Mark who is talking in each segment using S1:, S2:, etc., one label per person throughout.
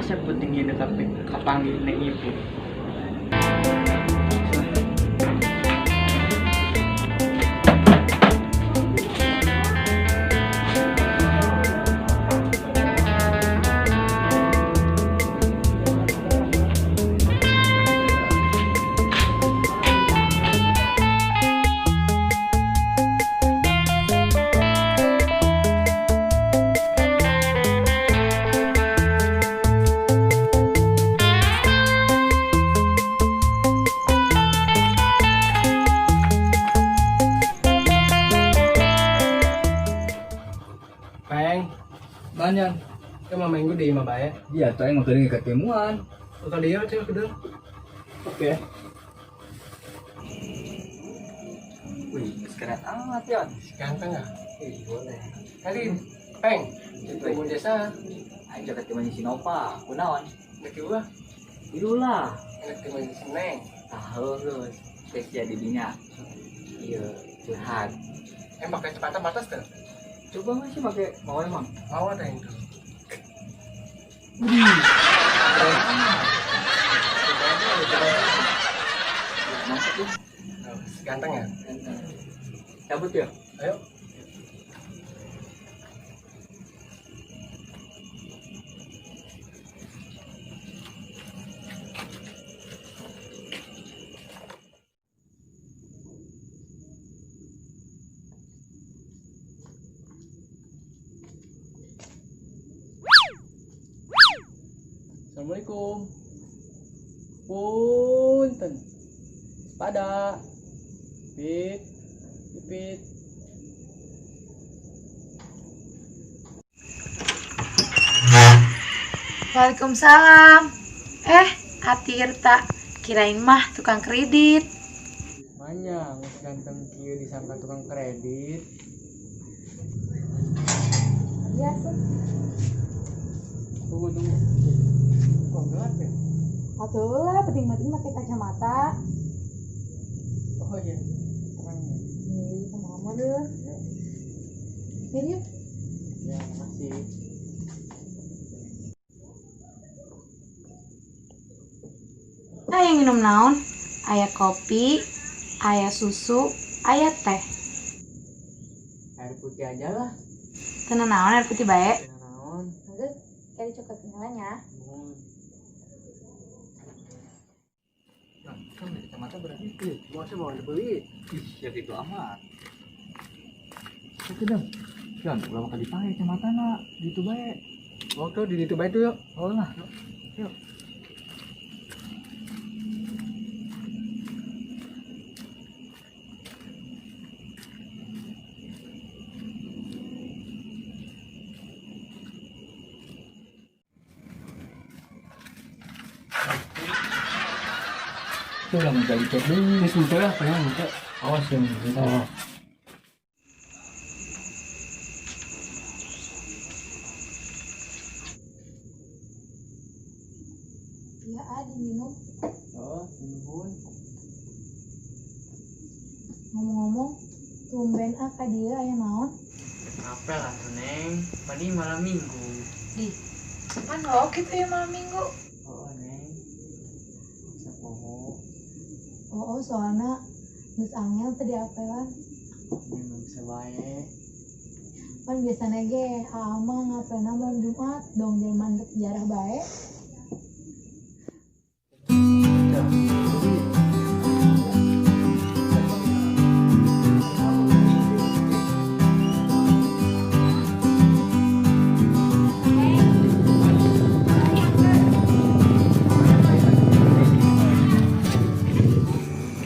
S1: Asa penting ieu kapanggih Neng Ibu.
S2: Peng,
S3: Banyak.
S2: kan minggu di imah bae.
S3: Iya, tuh yang mau ketemuan.
S2: Atau dia cek kedeng.
S3: Oke. Wih, keren amat ya.
S2: Ganteng ah.
S3: Ih, boleh.
S2: Kali, Peng, ketemu desa.
S3: Ayo ketemu si Nova, kunaon?
S2: Nek gua,
S3: Iulah.
S2: nek ketemu si Neng.
S3: Tahu lu, tes jadi dinya. Iya, curhat.
S2: Em pakai cepatan batas tuh.
S3: Coba masih pakai mau emang.
S2: Mau ada yang tuh.
S3: Mantap tuh.
S2: Ganteng ya?
S3: Ganteng. Cabut ya?
S2: Ayo. Assalamualaikum. Punten. Pada. Pit. Pipit.
S4: Waalaikumsalam. Atirta. Kirain mah tukang kredit.
S2: Banyak ganteng kieu disangka tukang kredit.
S4: Iya, sih.
S2: Tunggu, tunggu. Kok gelap ya?
S4: Atuh lah, penting-penting pakai kacamata.
S2: Oh iya, terang ya.
S4: Ih, sama-sama deh. Yuk.
S2: Ya, makasih.
S4: Nah, yang minum naon? Aya kopi, aya susu, aya teh.
S2: Air putih aja lah.
S4: Tenang naon air putih bae.
S2: Tenang naon.
S4: Lanjut, kali coklat kenyalnya.
S3: Nah, kan kacamata berarti.
S2: Ih, mau sih mau dibeli.
S3: Ih, ya gitu amat. Oke dong. Jangan ulah bakal dipakai kacamata nak, gitu bae.
S2: Waktu di itu bae tuh yuk.
S3: Oh lah. Yuk. Itu udah mencari cek dulu.
S2: Ini sebentar apa ya? Minta. Awas ya, minta. Oh.
S4: Iya, diminum.
S2: Oh, nuhun.
S4: Ngomong-ngomong, tumben ah ka dieu aya naon?
S1: Apel atuh Neng, tadi malam minggu.
S4: Di, kan oh kitu ya malam minggu.
S1: Oh, Neng. Bisa poho.
S4: Oh, soalna geus angel teu diapelan.
S1: Neng bisa bae.
S4: Pan biasana ge aa mah ngapelna malam Jumat dong jelema ndek jarah bae.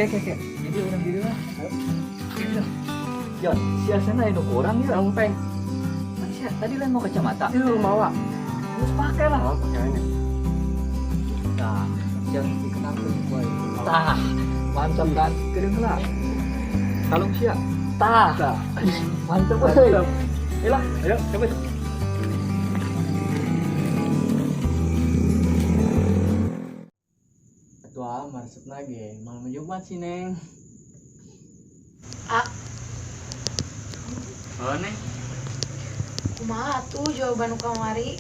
S3: Oke. Jadi orang diri lah. Ayo. Jon, siasana anu kurang ya.
S2: Saung Peng.
S3: Manusia, tadi lain mau kacamata.
S2: Itu mawa.
S3: Terus pakai lah.
S2: Oh, pakaiannya.
S3: Nah, jangan dikenalkan gue. Tah, mantap kan? Kering lah. Kalung sia. Tah. Mantap, mantap. Ayo,
S2: ayo, cabut. Ketua marsep lagi malam Jumat sih Neng.
S4: Ah.
S1: Oh Neng.
S4: Kumaha tuh jawaban kamari?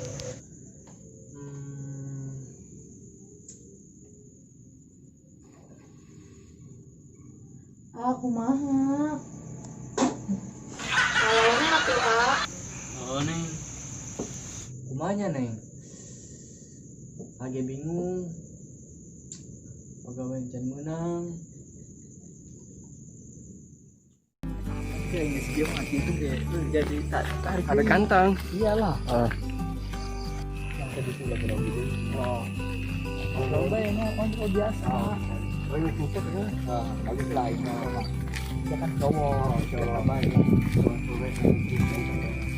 S4: kumaha? Kalaunya atuh ah.
S1: Oh Neng.
S2: Kumanya Neng? Lagi bingung. Pegawai can menang.
S3: Kayak geus mah kitu ge jadi tarik.
S2: Ada ganteng.
S3: Iyalah. Yang tadi tuh lagi gitu. Oh. Kalau bae mah kontrol biasa.
S2: Oh, ini gitu kan.
S3: Nah, kali lain mah. Dia kan cowok, cowok bae.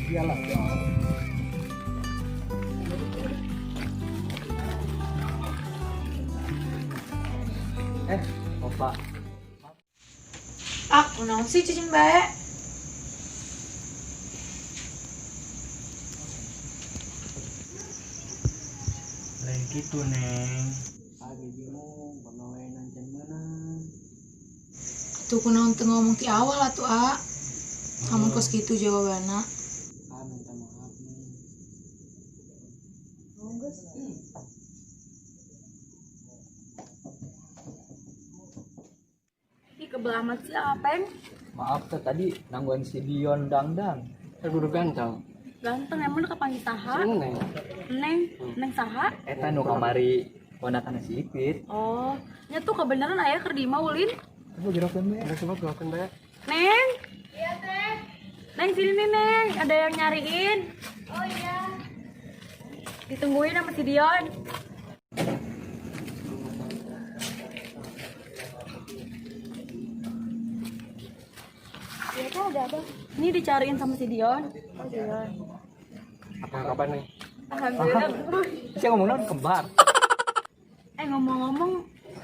S3: Iyalah. Opa.
S4: Ah, kunaon sih cicing bae?
S1: Lain gitu Neng.
S2: Lagi bingung pegawai can menang.
S4: Atuh kunaon teu ngomong ti awal atuh ah. Amun kos kitu jawabanna.
S2: Ah, minta maaf Neng.
S5: Ih, kebelah amat sih Apeng.
S3: Maaf teh tadi nangguan si Dion dangdang.
S2: Guru ganteng.
S5: Ganteng emang kapanggih saha?
S2: Neng.
S5: Neng, Neng saha?
S3: Eta nu kamari ponakan si Ipit.
S5: Oh, nya tuh kebenaran aya keur di imah ulin.
S3: Coba gerokeun bae.
S2: Coba gerokeun bae.
S5: Neng. Iya, Teh. Neng sini nih, Neng, ada yang nyariin. Oh iya. Ditungguin sama si Dion. Iya, Teh, ada apa? Ini dicariin sama si Dion. Oh, Dion.
S2: Apa kabar Neng?
S5: Alhamdulillah.
S3: Saya ngomong naon kembar.
S5: Ngomong-ngomong,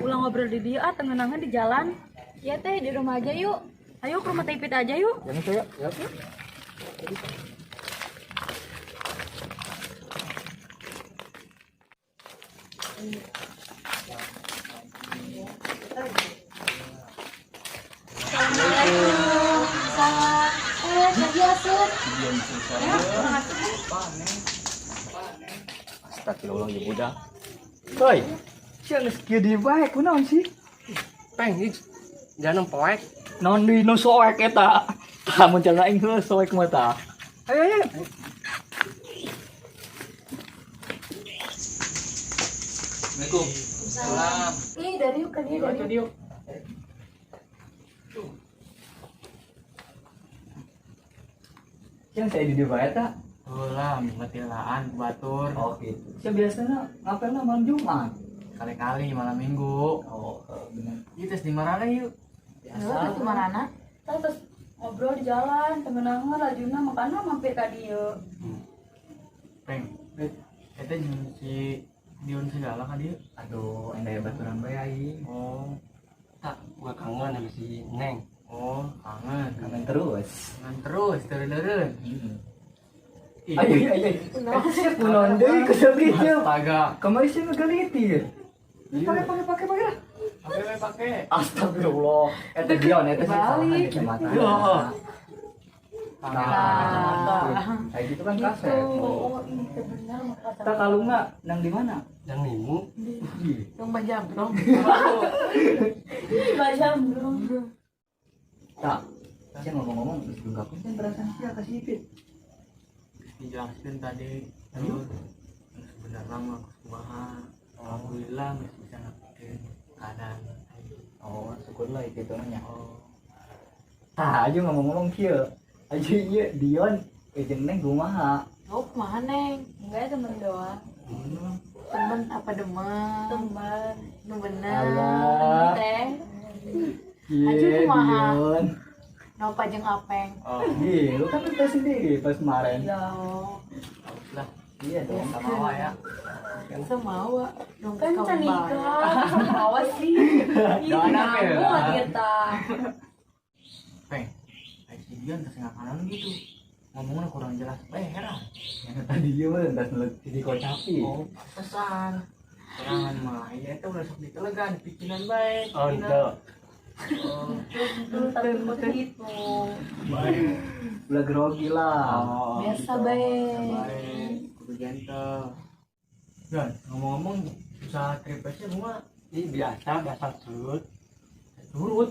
S5: ulang ngobrol di dia, ah, tengenangan di jalan. Iya Teh, di rumah aja yuk. Ayo ke rumah Teh Ipit aja yuk.
S3: Jangan saya.
S2: Ya.
S4: Assalamualaikum. Salam. Lagi asup.
S3: Astagfirullah ya budak. Hoi. Sia geus kieu di bae kunaon sih?
S2: Peng, ih. Jangan poek.
S3: Naon deui nu soek eta? Tah mun jalna aing heuh soek mah tah. Ayo ayo.
S1: Assalamualaikum.
S4: Salam. Ih, dari yuk ke dia dari.
S2: Yuk.
S3: Yang saya di dieu bae tah.
S1: Ulah, matilaan batur.
S3: Oh gitu. Sia biasana ngapelna malam Jumat.
S1: Kali-kali malam Minggu.
S3: Oh, bener.
S1: Yuk tes di marana yuk.
S4: Biasa. Itu marana?
S5: Terus ngobrol di jalan, tengenangan lajuna makana mampir ka dieu.
S1: Peng, eta jeung si Dion segala ka dieu.
S3: Aduh, endaya baturan bae aing.
S1: Oh,
S2: Tak, gua kangen sama si Neng.
S1: oh, kangen.
S3: Kangen terus.
S1: Kangen terus, terus-terus.
S3: Ayo ayo ayo. Eta sia kunaon deui kesel kieu.
S1: Astaga.
S3: Kamari sia ngegeliti. Pakai pakai pakai pakai lah.
S1: Pakai pakai.
S3: Astagfirullah. Eta Dion eta sih salah kacamata.
S1: Yo.
S3: Nah, kayak gitu kan kaset.
S5: Oh, ini benar maka
S3: Kita kalungna nang di mana?
S2: Yang nimu.
S4: Yang bajambrong.
S5: Baca belum.
S3: Tak. Saya ngomong-ngomong geus dungkapkeun kan perasaan sia ka si Ipit.
S1: Dijelaskan tadi. Terus sebenarnya mah kumaha. Alhamdulillah masih bisa ngertiin keadaan.
S3: Oh, syukurlah itu nya.
S1: Oh,
S3: Tah, aja ngomong-ngomong kieu. Aja ieu Dion jeung Neng kumaha?
S4: Oh, kumaha Neng?
S5: Enggak, temen doang.
S4: Temen apa demen?
S5: Temen.
S4: Nu bener.
S3: Alah.
S5: Teh.
S4: Aja
S3: Iya,
S4: kumaha?
S3: Dion.
S4: Nopa jeung Apeng.
S1: oh,
S3: Iya, lu kan udah sendiri pas kemarin.
S5: Ya.
S1: bagus lah.
S3: Iya dong.
S1: Sama awa ya.
S4: Semawa. Dong
S5: Kan can nikah, sama sih. Ih,
S1: Jangan apa ya?
S5: nyambung kita.
S1: Peng, si Dion terus ngakanan gitu. Ngomongnya kurang jelas. Heran.
S3: Yang tadi ieu mah entas di kocapi.
S1: Oh, pantesan. Kurangan mah, ya itu udah sok ditelegan, pikiran baik.
S2: Oh, ente.
S1: Oh,
S5: Tapi gitu.
S3: Ulah grogi lah.
S1: oh,
S4: Biasa
S1: gitu.
S4: baik.
S1: Baik, kudu gentle. Dan ngomong-ngomong usaha tripesnya bunga
S2: Ini biasa, biasa terus.
S1: Surut.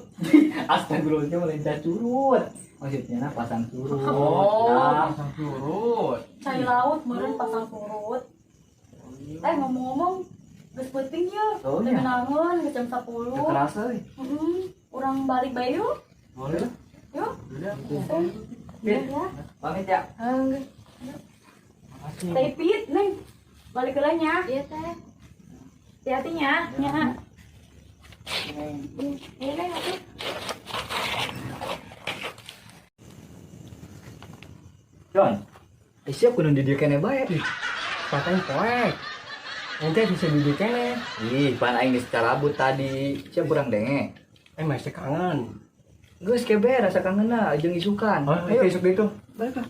S3: Astagfirullahaladzim, lain curut. Maksudnya nah pasang surut.
S1: Oh,
S3: Nah,
S1: pasang surut.
S5: Cai laut meureun pasang surut. Eh, ngomong-ngomong, geus peuting ya.
S3: Oh, iya.
S5: Naon geus jam 10.
S3: Teu kerasa euy.
S5: Heeh. Urang balik bae yuk.
S3: Boleh lah.
S5: Yuk.
S1: Udah.
S3: Pit,
S5: Ya.
S3: pamit ya.
S4: Enggak.
S1: Makasih.
S5: Teh Pit, Neng. Balik heula nya.
S4: Iya teh. Hati-hati nya.
S5: Nya.
S4: Iya Neng, atuh.
S3: John, eh, siap kudu di dieu keneh bae.
S2: Patahnya poek. Ente bisa di kene.
S3: Ih, pan aing geus carabut tadi. Siap kurang denge.
S2: Eh masih kangen.
S3: Geus kebe rasa kangenna jeung isukan.
S2: Oh,
S3: Ayo,
S2: isuk gitu.
S3: balik lah.